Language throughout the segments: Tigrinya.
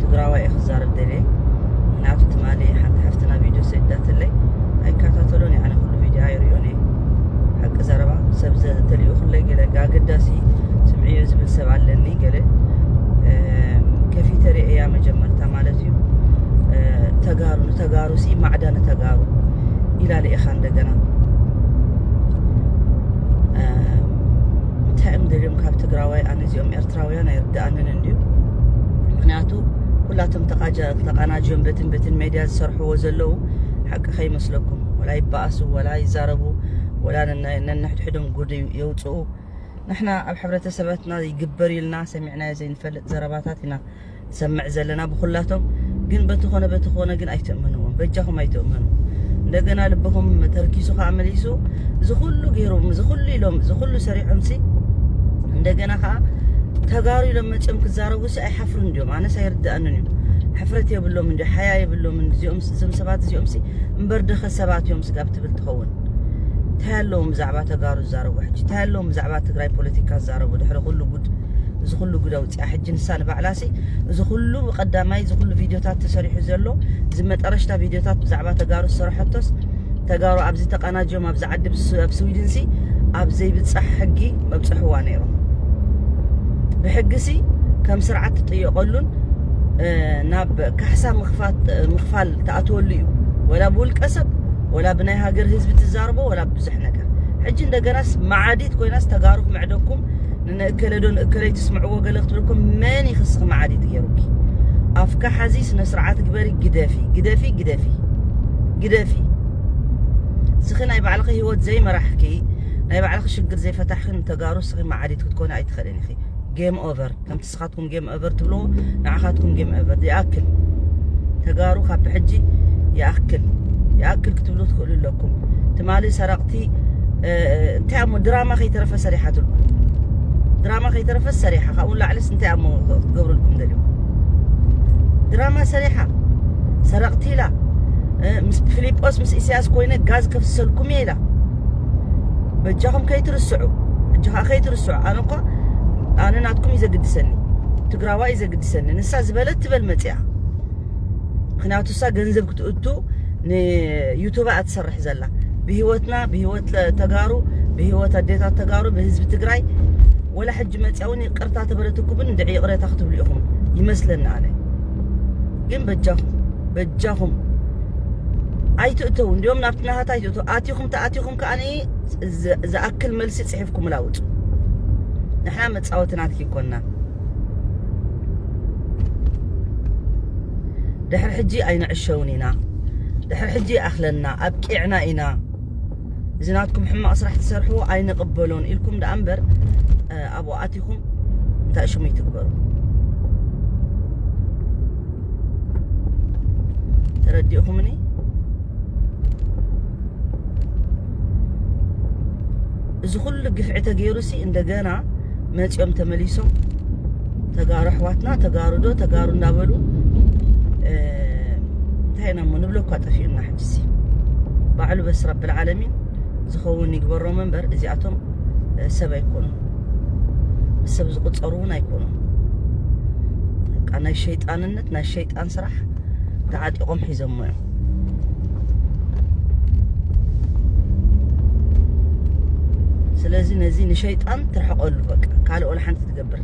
ትግራዋይ እየ ክዛረብ ደልየ። ምክንያቱ ትማሊ ሓንቲ ሓፍትና ቪድዮ ሰዲዳትለይ ኣይከታተሎን እየ። ኣነ ኩሉ ቪድዮ ኣይርእዮን እየ። ሓቂ ዘረባ ሰብ ዘ-፣ ተልኢኹለይ ገለ ኣገዳሲ ስምዕዮ ዝብል ሰብ ኣለኒ ገለ፣ እ፣ ከፊተ ርእያ መጀመርታ ማለት እዩ። እ፣ ተጋሩ ንተጋሩ ሲ ማዕዳ ንተጋሩ ኢላ ልኢኻ እንደገና። እ፣ እንታይ እዮም ደልዮም ካብ ትግራዋይ? ኣነ እዚኦም ኤርትራውያን ኣይርድኣንን እንድዩ። ምክንያቱ ኩላቶም ተቓጃ-፣ ተቓናጅዮም በትን በትን ሜድያ ዝሰርሕዎ ዘለዉ ሓቂ ከይመስለኩም። ወላ ይበኣሱ፣ ወላ ይዛረቡ፣ ወላ ነና-፣ ነንሕድሕዶም ጉድ የውፅኡ። ንሕና ኣብ ሕብረተሰባትና ይግበር ኢልና ሰሚዕናዮ ዘይንፈልጥ ዘረባታት ኢና ሰምዕ ዘለና ብኩላቶም። ግን በቲ ኮነ በቲ ኮነ ግን ኣይትእመንዎም፣ በጃኹም ኣይትእመኑ። እንደገና ልብኹም ተርኪሱ ከዓ መሊሱ እዚ ኩሉ ገይሮም፣ እዚ ኩሉ ኢሎም፣ እዚ ኩሉ ሰሪሖም ሲ እንደገና ከዓ ተጋሩ ኢሎም መፅኦም ክዛረቡ ሲ ኣይሓፍሩን እንዲዮም። ኣነስ ኣይርድኣንን እዩ። ሕፍረት የብሎም እንዲ ሓያ የብሎም እንዲ እዚኦም ስ-፣ እዞም ሰባት እዚኦም ሲ እምበር ደኸ ሰባት እዮም ስጋብ ትብል ትኸውን። እንታይ ኣለዎም ብዛዕባ ተጋሩ ዝዛረቡ ሕጂ? እንታይ ኣለዎም ብዛዕባ ትግራይ ፖለቲካ ዝዛረቡ? ድሕሪ ኩሉ ጉድ፣ እዚ ኩሉ ጉድ ኣውፅኣ ሕጂ ንሳ ንባዕላ ሲ እዚ ኩሉ ብቀዳማይ እዚ ኩሉ ቪድዮታት ተሰሪሑ ዘሎ እዚ መጠረሽታ ቪድዮታት ብዛዕባ ተጋሩ ዝሰረሐቶስ ተጋሩ ኣብዚ ተቃናጅዮም ኣብዚ ዓዲ ብስ-፣ ኣብ ስዊድን ሲ ኣብ ዘይብጻሕ ሕጊ መብጽሕዋ ነይሮም። ብሕጊ ሲ ከም ስርዓት ትጥየቀሉን፣ እ፣ ናብ ካሕሳ ምኽፋት-፣ ምኽፋል ትኣትወሉ እዩ። ወላ ብውልቀ ሰብ፣ ወላ ብናይ ሃገር ህዝቢ ትዛርቦ፣ ወላ ብዙሕ ነገር። ሕጂ እንደገናስ መዓዲት ኮይናስ ተጋሩ ክምዕደኩም ንንእከለ ዶ ንእከለይ ትስምዕዎ ገለ ክትብልኩም መን ይኽስኽ መዓዲት ገይሩኪ? ኣፍካ ሓዚ ስነ ስርዓት ግበሪ፣ ግደፊ፣ ግደፊ፣ ግደፊ፣ ግደፊ። ስኺ ናይ ባዕልኺ ህይወት ዘይመራሕኪ፣ ናይ ባዕልኺ ሽግር ዘይፈታሕኺ ንተጋሩ ስኺ መዓዲት ክትኮኒ ኣይትኽእልን ኢኺ። ጌም ኦቨር። ከምቲ ስኻትኩም ጌም ኦቨር ትብልዎ፣ ንዓኻትኩም ጌም ኦቨር። ይኣክል። ተጋሩ ካብ ብሕጂ ይኣክል። ይኣክል ክትብሉ ትኽእሉ ኣለኩም። ትማሊ ሰረቕቲ፣ እ፣ እንታይ እሞ ድራማ ከይተረፈ ሰሪሓትልኩም። ድራማ ከይተረፈ ሰሪሓ። ካብኡ ላዕሊስ እንታይ እሞ ክትገብሩልኩም ደልዩ? ድራማ ሰሪሓ። ሰረቕቲ ኢላ። እ፣ ምስ ፊሊጶስ ምስ ኢሳያስ ኮይነ ጋዝ ከፍሰልኩም እየ ኢላ። በጃኹም ከይትርስዑ። ሕጂ ኸዓ ከይትርስዑ። ኣነ እኳ፣ ኣነ ናትኩም እዩ ዘግድሰኒ። ትግራዋይ እዩ ዘግድሰኒ። ንሳ ዝበለት ትበል መፂኣ። ምክንያቱ እሳ ገንዘብ ክትእቱ ንዩቱባ እያ ትሰርሕ ዘላ። ብህይወትና፣ ብህይወት ለ-፣ ተጋሩ፣ ብህይወት ኣዴታት ተጋሩ፣ ብህዝቢ ትግራይ ወላ ሕጂ መፂኣ እውን ይቅርታ ተበለትኩምን እንድዒ ይቅሬታ ክትብሉ ኢኹም ይመስለኒ ኣነ። ግን በጃኹም፣ በጃኹም ኣይትእተው። እንዲኦም ናብቲ ናሃት ኣይትእተው። ኣቲኹም ተኣቲኹም ከኣ ዝ-፣ ዝኣክል መልሲ ጽሒፍኩምላ ውጹ። ንሕና መጻወቲ ናትኪ ይኮንና። ድሕሪ ሕጂ ኣይንዕሸውን ኢና። ድሕሪ ሕጂ ይኣኽለና፣ ኣብቂዕና ኢና። እዚ ናትኩም ሕማቕ ስራሕ ትሰርሕዎ ኣይንቕበሎን ኢልኩም ደኣ እምበር፣ እ፣ ኣብኡ ኣቲኹም እንታይ ሽሙ ይትግበሩ። ተረዲእኹምኒ? እዚ ኩሉ ግፍዒ ተገይሩሲ እንደገና መፂኦም ተመሊሶም ተጋሩ ኣሕዋትና፣ ተጋሩ ዶ፣ ተጋሩ እንዳበሉ፣ እ፣ እንታይ ኢና እሞ ንብሎ እኳ ጠፊኡና። ሕጂሲ ባዕሉ በስ ረብል ዓለሚን ዝኸውን ይግበሮም እምበር እዚኣቶም፣ እ፣ ሰብ ኣይኮኑን። ምስ ሰብ ዝቁጸሩ እውን ኣይኮኑን። በቃ ናይ ሸይጣንነት፣ ናይ ሸይጣን ስራሕ ተዓጢቖም ሒዞሞ እዮም። ስለዚ ነዚ ንሸይጣን ትርሕቐሉ፣ በቃ ካልእ ወላ ሓንቲ ትገብር።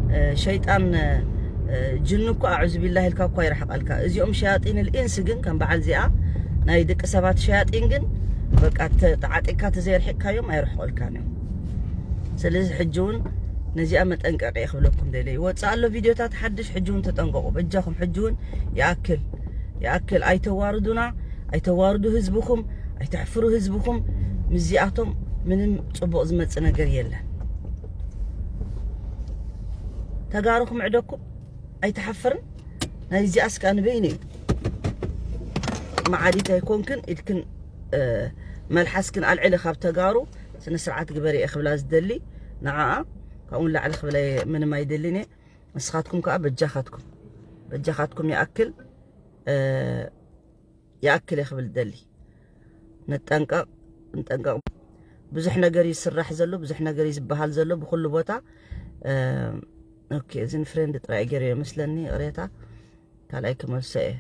እ፣ ሸይጣን፣ እ፣ ጅን እኮ ኣዑዙ ቢላሂ ኢልካ እኮ ይርሕቐልካ። እዚኦም ሸያጢን ልኢንስ ግን ከም በዓል እዚኣ ናይ ደቂ ሰባት ሸያጢን ግን በቃ ተ-፣ ተዓጢቕካ ተዘይርሒቕካዮም ኣይርሕቐልካን እዮም። ስለዚ ሕጂ እውን ነዚኣ መጠንቀቂ እየ ክብለኩም ደልየ። ይወፅእ ኣሎ ቪድዮታት ሓድሽ፣ ሕጂ እውን ተጠንቀቁ በጃኹም። ሕጂ እውን ይኣክል፣ ይኣክል። ኣይተዋርዱና፣ ኣይተዋርዱ ህዝብኹም፣ ኣይተሕፍሩ ህዝብኹም። ምስዚኣቶም ምንም ፅቡቕ ዝመፅእ ነገር የለን። ተጋሩ ክምዕደኩም ኣይትሓፍርን? ናይ እዚኣስ ከኣ ንበይኑ እዩ። መዓዲት ኣይኮንክን፣ ኢድክን፣ እ፣ መልሓስክን ኣልዕሊ ካብ ተጋሩ ስነ ስርዓት ግበሪ እየ ክብላ ዝደሊ ንዓኣ። ካብኡ ንላዕሊ ክብላ እየ ምንም ኣይደልን እየ። ንስኻትኩም ከኣ በጃኻትኩም፣ በጃኻትኩም ይኣክል፣ እ፣ ይኣክል እየ ክብል ደሊ። ንጠንቀቕ፣ ንጠንቀቕ። ብዙሕ ነገር ይስራሕ ዘሎ፣ ብዙሕ ነገር እዩ ዝበሃል ዘሎ ብኩሉ ቦታ። እ፣ ኦኬ፣ እዚ ንፍሬንድ ጥራይ ገይረ መስለኒ፣ ይቕሬታ። ካልኣይ ክመልሶ እየ።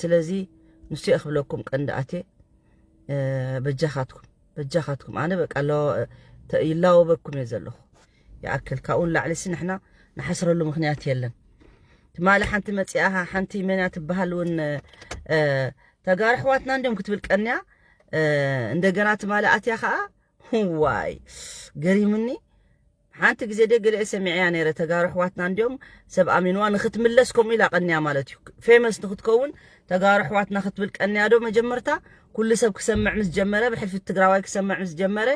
ስለዚ ንሱ እየ ክብለኩም ቀንዲ ኣትየ። በጃኻትኩም በጃኻትኩም ኣነ በቃ ይላወበኩም እየ ዘለኹ። ይኣክል ካብኡ ንላዕሊ ሲ ንሕና ንሓስረሉ ምኽንያት የለን። ትማሊ ሓንቲ መፂኣ ሓንቲ መን እያ ትበሃል እውን ተጋሩ ኣሕዋትና እንዲዮም ክትብል ቀንያ። እንደገና ትማሊ ኣትያ ከዓ ዋይ ገሪምኒ። ሓንቲ ግዜ ደ ገለ ሰሚዐያ ነይረ ተጋሩ ኣሕዋትና እንዲዮም ሰብ ኣሚንዋ ንክትምለስ ከምኡ ኢላ ቀንያ ማለት እዩ። ፌመስ ንክትከውን ተጋሩ ኣሕዋትና ክትብል ቀንያ ዶ መጀመርታ ኩሉ ሰብ ክሰምዕ ምስ ጀመረ ብሕልፊ ትግራዋይ ክሰምዕ ምስ ጀመረ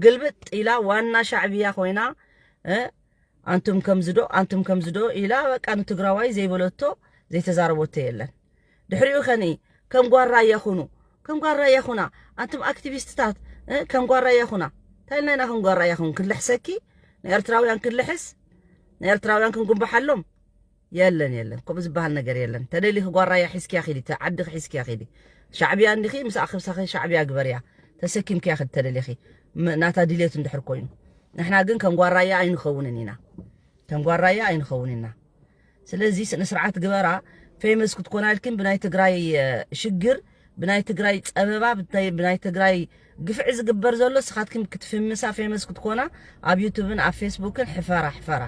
ግልብጥ ኢላ ዋና ሻዕብያ ኮይና ኣንቱም ከምዚ ዶ ኣንቱም ከምዚ ዶ ኢላ በቃ ንትግራዋይ ዘይበለቶ ዘይተዛረበቶ የለን። ድሕሪኡ ከኒ ከም ጓራያ ኩኑ ከም ጓራያ ኩና ኣንቱም ኣክቲቪስትታት ከም ጓራያ ኩና። እንታይ ኢልና ኢና ከም ጓራያ ኩን ክልሕሰኪ ንኤርትራውያን ክልሕስ ንኤርትራውያን ክንጉንበሓሎም የለን የለን ከምኡ ዝበሃል ነገር የለን። ተደሊኺ ጓራያ ሒዝኪያ ኺዲ ዓድኺ ሒዝኪያ ኺዲ። ሻዕብያ እንዲኺ ምስ ኣኽብሳኺ ሻዕብያ ግበርያ ተሰኪምክያ ኽዲ ተደሊኺ ናታ ድልየት እንድሕር ኮይኑ። ንሕና ግን ከም ጓራያ ኣይንኸውንን ኢና። ከም ጓራያ ኣይንኸውን ኢና። ስለዚ ስነ ስርዓት ግበራ። ፌመስ ክትኮና ኢልክን ብናይ ትግራይ ሽግር ብናይ ትግራይ ፀበባ ብናይ ትግራይ ግፍዒ ዝግበር ዘሎ ስኻትክን ክትፍምሳ ፌመስ ክትኮና ኣብ ዩቱብን ኣብ ፌስቡክን ሕፈራ ሕፈራ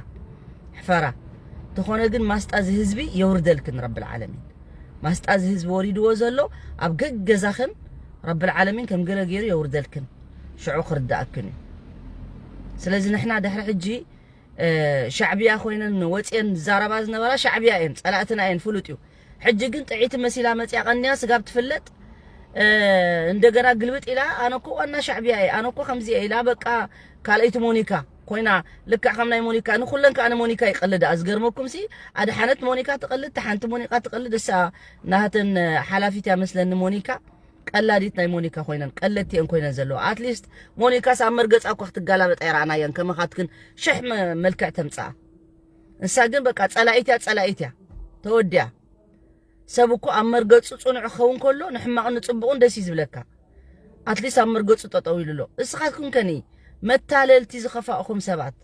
ሕፈራ። ተኾነ ግን ማስጣ ዝህዝቢ የውርደልክን ረብል ዓለሚን። ማስጣ ዝህዝቢ ወሪድዎ ዘሎ ኣብ ገገዛኽን ረብል ዓለሚን ከም ገለ ገይሩ የውርደልክን። ሽዑ ክርዳእክን እዩ። ስለዚ ንሕና ድሕሪ ሕጂ ሻዕብያ ኮይነን ወፅየን ዝዛረባ ዝነበራ ሻዕብያ እየን ፀላእትና እየን ፍሉጥ እዩ። ሕጂ ግን ጥዒቲ መሲላ መፅያ ቀንያ ስጋብ ትፍለጥ እንደገና ግልብጥ ኢላ ኣነ እኮ ዋና ሻዕብያ እየ ኣነ እኮ ከምዚ እየ ኢላ በቃ ካልኣይቲ ሞኒካ ኮይና ልክዕ ከም ናይ ሞኒካ ንኩለን ከዓ ንሞኒካ ይቀልዳ። ዝገርመኩም ሲ ኣድሓነት ሞኒካ ትቀልድ ተሓንቲ ሞኒካ ትቀልድ እሳ ናህተን ሓላፊት እያ መስለኒ ሞኒካ ቀላዲት ናይ ሞኒካ ኮይነን ቀለድቲ እየን ኮይነን ዘለዋ። ኣትሊስት ሞኒካስ ኣብ መርገፃ እኳ ክትጋላበጣ ይረኣናየን ከመኻትክን ሽሕ መልክዕ ተምፅኣ። ንሳ ግን በቃ ፀላኢት እያ ፀላኢት እያ ተወዲያ። ሰብ እኮ ኣብ መርገፁ ፅኑዕ ክኸውን ከሎ ንሕማቕን ንፅቡቕን ደስ እዩ ዝብለካ። ኣትሊስት ኣብ መርገፁ ጠጠው ኢሉ ኣሎ። እስኻትኩም ከኒ መታለልቲ ዝኸፋእኹም ሰባት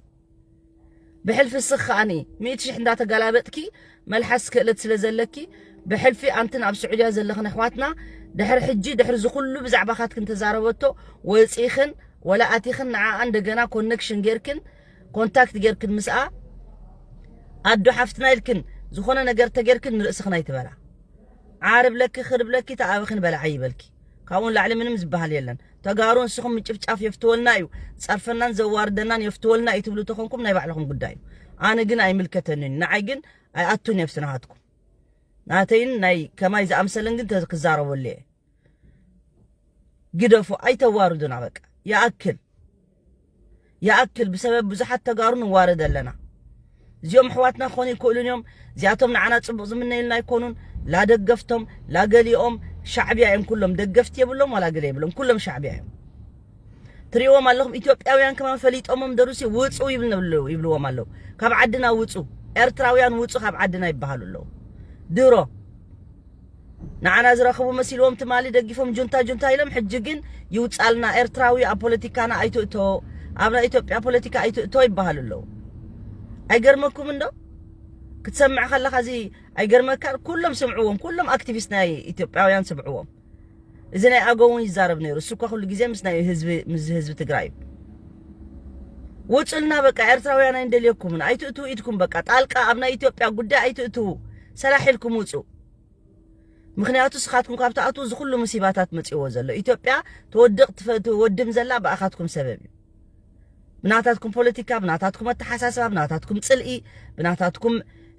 ብሕልፊ ስኽ ከኣኒ ሚእቲ ሽሕ እንዳተገላበጥኪ መልሓስ ክእለት ስለ ዘለኪ ብሕልፊ ኣንትን ኣብ ስዑድያ ዘለኽን ኣሕዋትና ድሕሪ ሕጂ ድሕሪ ዝኹሉ ብዛዕባኻትክን ተዛረበቶ ወፂኽን ወላ ኣቲኽን ንዓኣ እንደገና ኮነክሽን ጌርክን ኮንታክት ጌርክን ምስኣ ኣዶ ሓፍትና ኢልክን ዝኾነ ነገር ተጌርክን ንርእስኽን ኣይትበላ። ዓርብለኪ ክርብለኪ ተኣበኽን በላዓይ ይበልኪ። ካብኡ ንላዕሊ ምንም ዝበሃል የለን። ተጋሩ ንስኹም ምጭፍጫፍ የፍትወልና እዩ፣ ዝፀርፈናን ዘዋርደናን የፍትወልና እዩ ትብሉ ተኾንኩም ናይ ባዕልኹም ጉዳይ እዩ። ኣነ ግን ኣይምልከተንን እዩ። ንዓይ ግን ኣይኣቱን እየ ኣብቲ ናሃትኩም። ናተይን ናይ ከማይ ዝኣምሰለን ግን ክዛረበሉ እየ። ግደፉ፣ ኣይተዋርዱና በቃ። ይኣክል ይኣክል ብሰበብ ብዙሓት ተጋሩ ንዋረድ ኣለና። እዚኦም ኣሕዋትና ክኾኑ ይክእሉን እዮም። እዚኣቶም ንዓና ፅቡቕ ዝምነዩልና ኣይኮኑን። ላደገፍቶም ላገሊኦም ሻዕብያ እዮም። ኩሎም ደገፍቲ የብሎም ዋላ ገለ የብሎም። ኩሎም ሻዕብያ እዮም። ትሪእዎም ኣለኹም። ኢትዮጵያውያን ከማን ፈሊጦሞም ደሩሲ ውፁ ይብልዎም ኣለዉ። ካብ ዓድና ውፁ፣ ኤርትራውያን ውፁ ካብ ዓድና ይበሃሉ ኣለዉ። ድሮ ንዓና ዝረኽቡ መሲልዎም ትማሊ ደጊፎም ጁንታ ጁንታ ኢሎም ሕጂ ግን ይውፃልና ኤርትራዊ ኣብ ፖለቲካና ኣይትእቶ ኣብ ናይ ኢትዮጵያ ፖለቲካ ኣይትእቶ ይበሃሉ ኣለዉ። ኣይገርመኩም እንዶ ክትሰምዕ ከለካ እዚ ኣይገርመካ? ኩሎም ስምዕዎም፣ ኩሎም ኣክቲቪስት ናይ ኢትዮጵያውያን ስምዕዎም። እዚ ናይ ኣገው እውን ይዛረብ ነይሩ። እሱ እኳ ኩሉ ግዜ ምስ ናይ ህዝቢ ምስ ህዝቢ ትግራይ እዩ። ውፁልና በቃ ኤርትራውያን ኣይንደልየኩምን ኣይትእትዉ ኢድኩም በቃ ጣልቃ ኣብ ናይ ኢትዮጵያ ጉዳይ ኣይትእትዉ። ሰላሕ ኢልኩም ውፁ። ምኽንያቱ ስኻትኩም ካብ ትኣትዉ እዚ ኩሉ ሙሲባታት መፂእዎ ዘሎ ኢትዮጵያ ትወድቕ ትወድም ዘላ ብኣኻትኩም ሰበብ እዩ። ብናታትኩም ፖለቲካ ብናታትኩም ኣተሓሳስባ ብናታትኩም ፅልኢ ብናታትኩም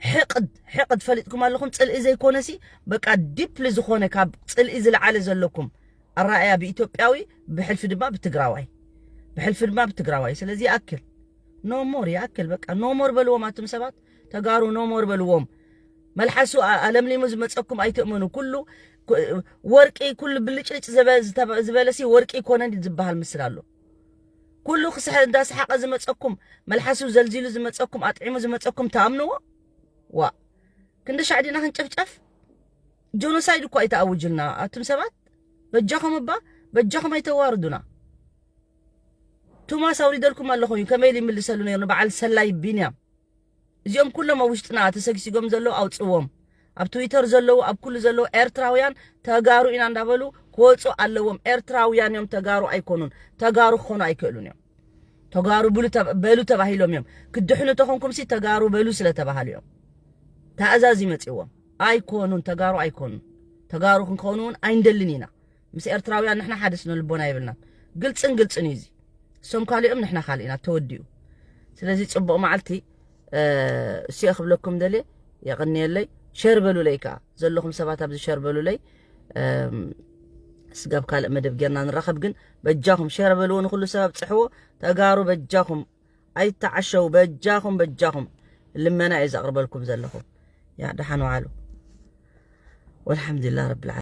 ሕቕድ ሕቕድ ፈሊጥኩም ኣለኹም ፅልኢ ዘይኮነሲ በቃ ዲፕሊ ዝኾነ ካብ ፅልኢ ዝለዓለ ዘለኩም ኣረኣእያ ብኢትዮጵያዊ ብሕልፊ ድማ ብትግራዋይ ብሕልፊ ድማ ብትግራዋይ ስለዚ ይኣክል ኖሞር ይኣክል በቃ ኖሞር በልዎም ኣቱም ሰባት ተጋሩ ኖሞር በልዎም መልሓሱ ኣለምሊሙ ዝመፀኩም ኣይትእመኑ ኩሉ ወርቂ ኩሉ ብልጭልጭ ዝበለሲ ወርቂ ይኮነን ዝበሃል ምስል ኣሎ ኩሉ ክስሐ እንዳሰሓቀ ዝመፀኩም መልሓሱ ዘልዚሉ ዝመፀኩም ኣጥዒሙ ዝመፀኩም ተኣምንዎ ዋ ክንዲ ሻዕዲና ክንጨፍጨፍ ጆኖሳይድ እኳ ኣይተኣውጅልና ኣቱም ሰባት በጃኹም እባ በጃኹም ኣይተዋርዱና ቱማስ ኣውሪደልኩም ኣለኹ እዩ ከመይ ኢሉ ይምልሰሉ ነይሩ ንበዓል ሰላይ ቢንያም እዚኦም ኩሎም ኣብ ውሽጥና ተሰግሲጎም ዘለዉ ኣውፅዎም። ኣብ ትዊተር ዘለዉ፣ ኣብ ኩሉ ዘለዉ ኤርትራውያን ተጋሩ ኢና እንዳበሉ ክወፁ ኣለዎም። ኤርትራውያን እዮም፣ ተጋሩ ኣይኮኑን። ተጋሩ ክኾኑ ኣይክእሉን እዮም። ተጋሩ ብሉ ተብ- በሉ ተባሂሎም እዮም። ክድሕኑ ተኾንኩም ሲ ተጋሩ በሉ ስለተባሃሉ እዮም። ታእዛዝ ይመፅዎም። ኣይኮኑን፣ ተጋሩ ኣይኮኑን። ተጋሩ ክንከውን እውን ኣይንደልን ኢና። ምስ ኤርትራውያን ንሕና ሓደ ስነ ልቦና የብልናን። ግልፅን ግልፅን እዩ እዚ። እሶም ካሊኦም ንሕና ካሊእና፣ ተወዲኡ። ስለዚ ፅቡቕ መዓልቲ። እሱ ክብለኩም ደልየ። የቐንየለይ። ሸር በሉለይ ከዓ ዘለኹም ሰባት ኣብዚ ሸር በሉለይ። ስጋብ ካልእ መደብ ጌርና ንራኸብ። ግን በጃኹም ሸር በልዎ፣ ንኹሉ ሰብ ኣብፅሕዎ። ተጋሩ በጃኹም ኣይተዓሸው። በጃኹም በጃኹም ልመና እየ ዘቕርበልኩም ዘለኹ። ያ ደሓን ዋዓሉ። ወልሓምዱሊላህ ረብል